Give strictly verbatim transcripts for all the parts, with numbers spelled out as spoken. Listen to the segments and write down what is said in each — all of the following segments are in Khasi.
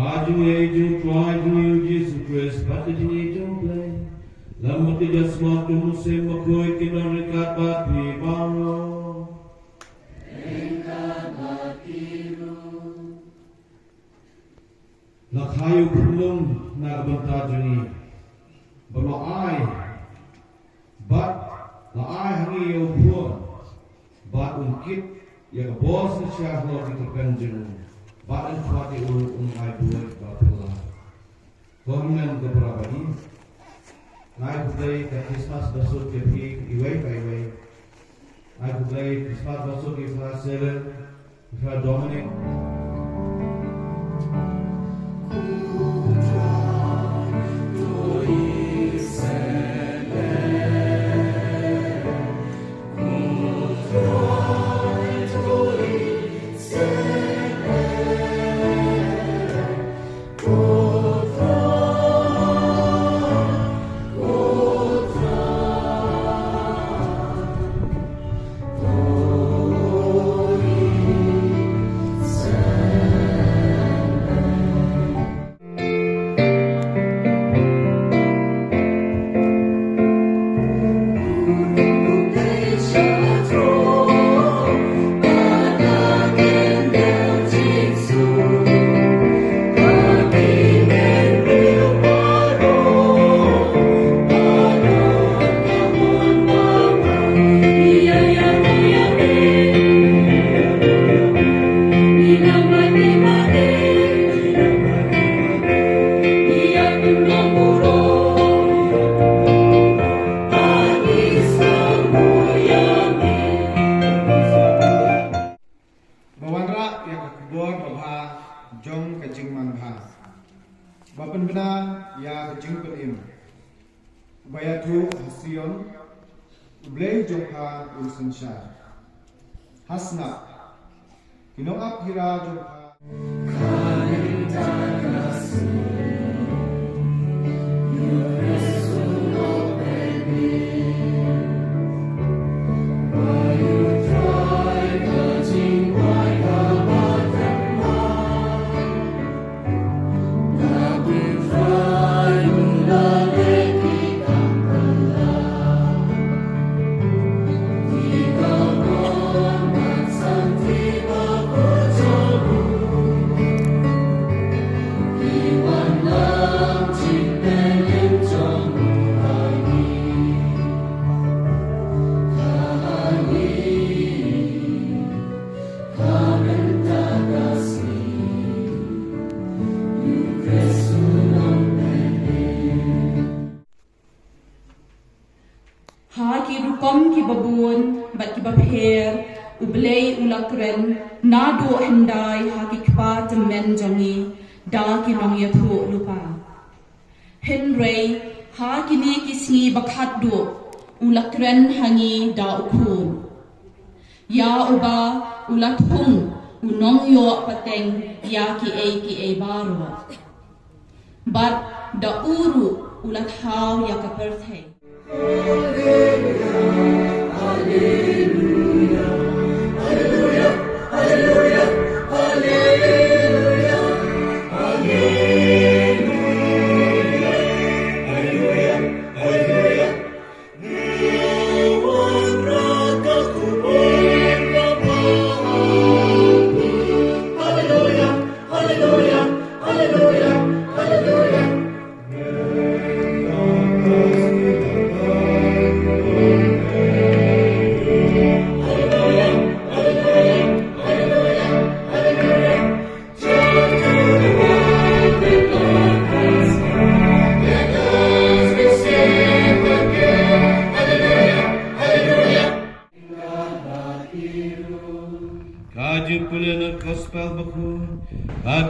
Ka jingïeit jong U Trai jong ngi U Jisu Khrist bad ka jingïeit jong U Blei lem bad ka jingsngew jong U Mynsiem Bakhuid kin don ryngkat bad phi baroh. La kha ïa u khunlung na ka bynta jong ngi, bad la ai, bad la ai ha ngi ïa u khun, bad un kit ïa ka bor synshar halor ki kyrteng jong u, bad un khot ïa u, un ai buit baphylla. Ko hynmen ko para bangeit, nga ai khublei ka Christmas basuk ïa phi iwei pa iwei. Ai khublei Christmas basuk ïa phi Sarah, ïa phi Dominic. Ba wanrah ïa ka khubor babha jong ka jingmanbha, ba pynbna ïa ka jingpynim, ba ïathuh ha Sion, U Blei jong pha un synshar. Ha Sngap, ki nongap hira jong pha. Ha ki rukom kiba bun bad kiba pher, U Blei u la kren naduh hyndai ha ki kpa tymmen jong ngi da ki nongïathuhlypa. Hynrei ha kine ki sngi ba khatduh u la kren ha ngi da u Khun, ïa uba u la thung u nongïoh pateng ïa kiei kiei baroh. Bad da u ruh u la thaw ïa ka pyrthei.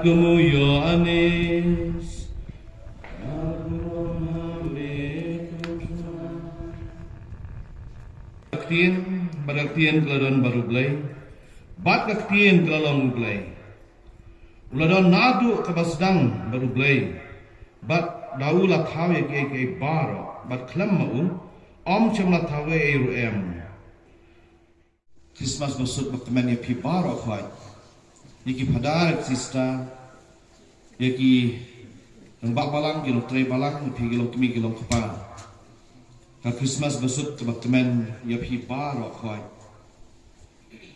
Kum u Ïoannis. Ka ktien, bad ka ktien ka la don bad U Blei, bad ka ktien ka la long U Blei. U la don naduh kaba sdang bad U Blei, bad da u la thaw ïa kiei kiei baroh, bad khlem ma u, ym shym la thaw ei ei ruh em. Christmas basuk bakmen ïa phi baroh khwai. Ïa ki phadar, ïa ki sister, ïa ki nongbah balang, ki nongtrei balang, ïa phi ki longkmie ki longkpa. Ka Christmas basuk bakmen ïa phi baroh khwai.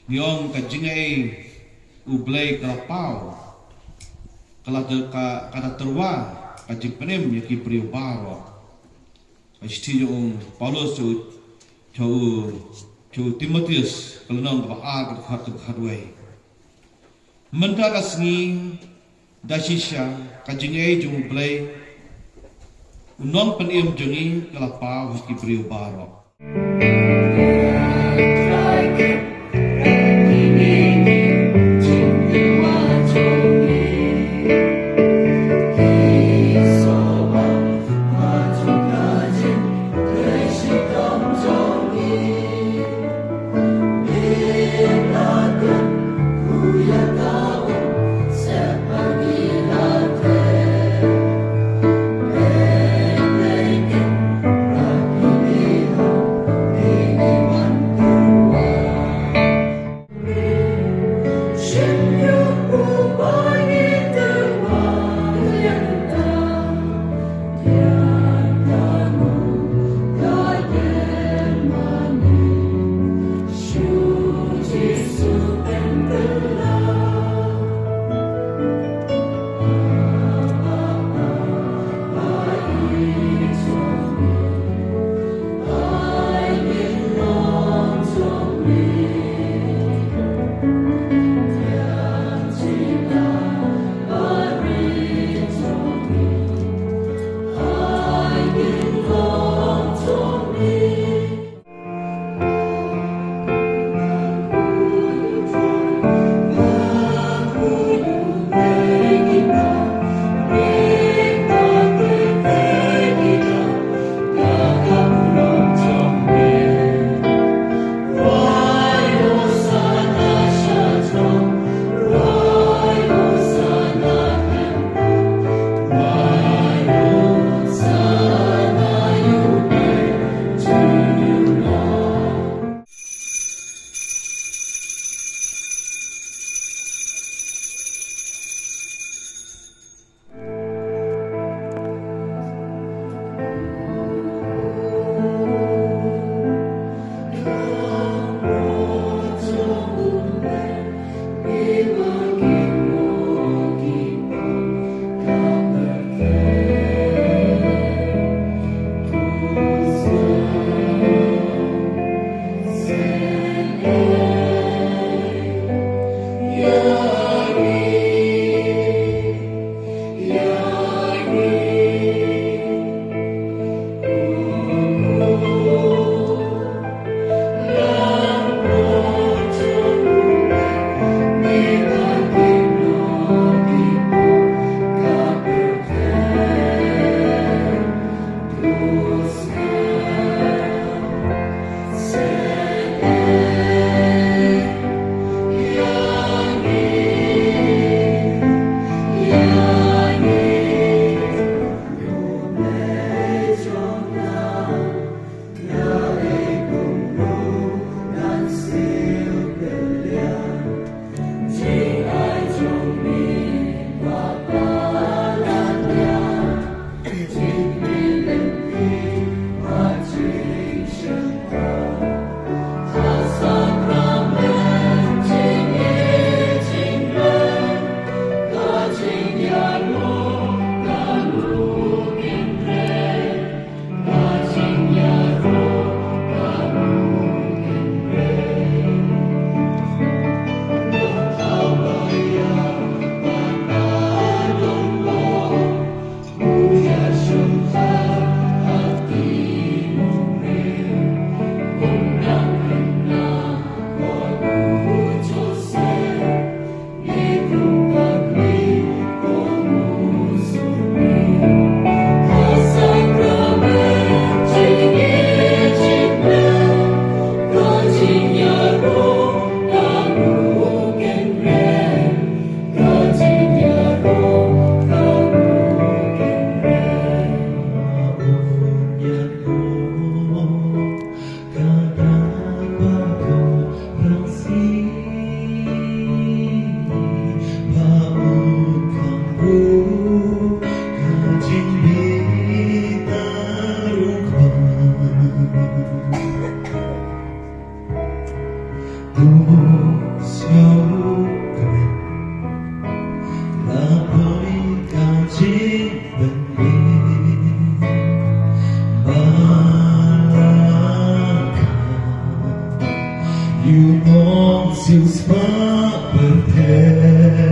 Ngi ong ka jingaiei U Blei ka la paw, ka la ter-, ka, ka la tyrwa ka jingpynim ïa ki briew baroh. Ka shithi jong u Paulus sha u, sha u, sha u Timotheus, ka lynnong kaba ar, ka dkhot, ka dkhot wei. Mynta ka sngi da shisha ka jingaiei jong U Blei, u nongpynim jong ngi, ka la paw ha ki briew baroh. Ïa u nongsiewspah pyrthei.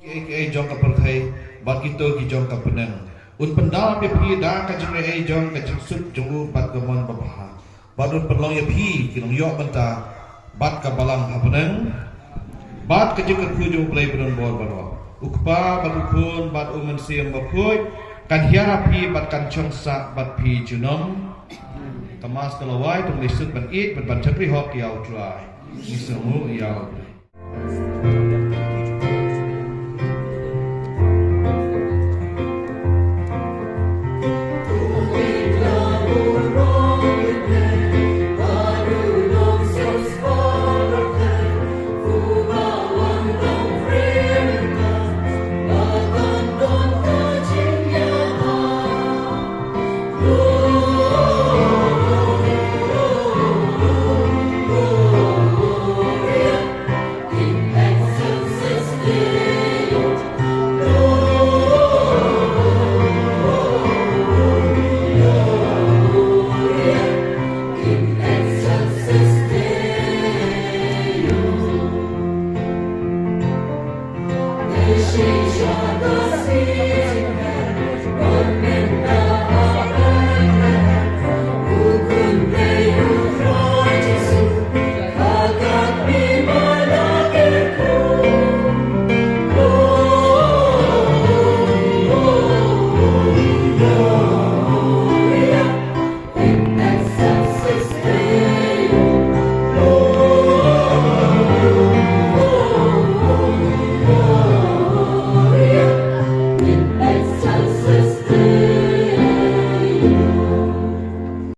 Kiei kiei jong ka pyrthei bad kito ki jong ka bneng. Un pyndap ïa phi da ka jingaiei jong ka jingsuk jong u bad ka mon babha. Bad un pynlong ïa phi ki nongïoh bynta bad ka balang ha bneng. Bad ka jingkyrkhu jong U Blei ba don bor baroh, U Kpa bad U Khun bad U Mynsiem Bakhuid, kan hiar ha phi bad kan shong sah bad phi junom. Ka Mass ka la wai, to ngin suk ban ïeit bad ban shakri hok ïa U Trai. Ngin sngewbha ïa U Blei.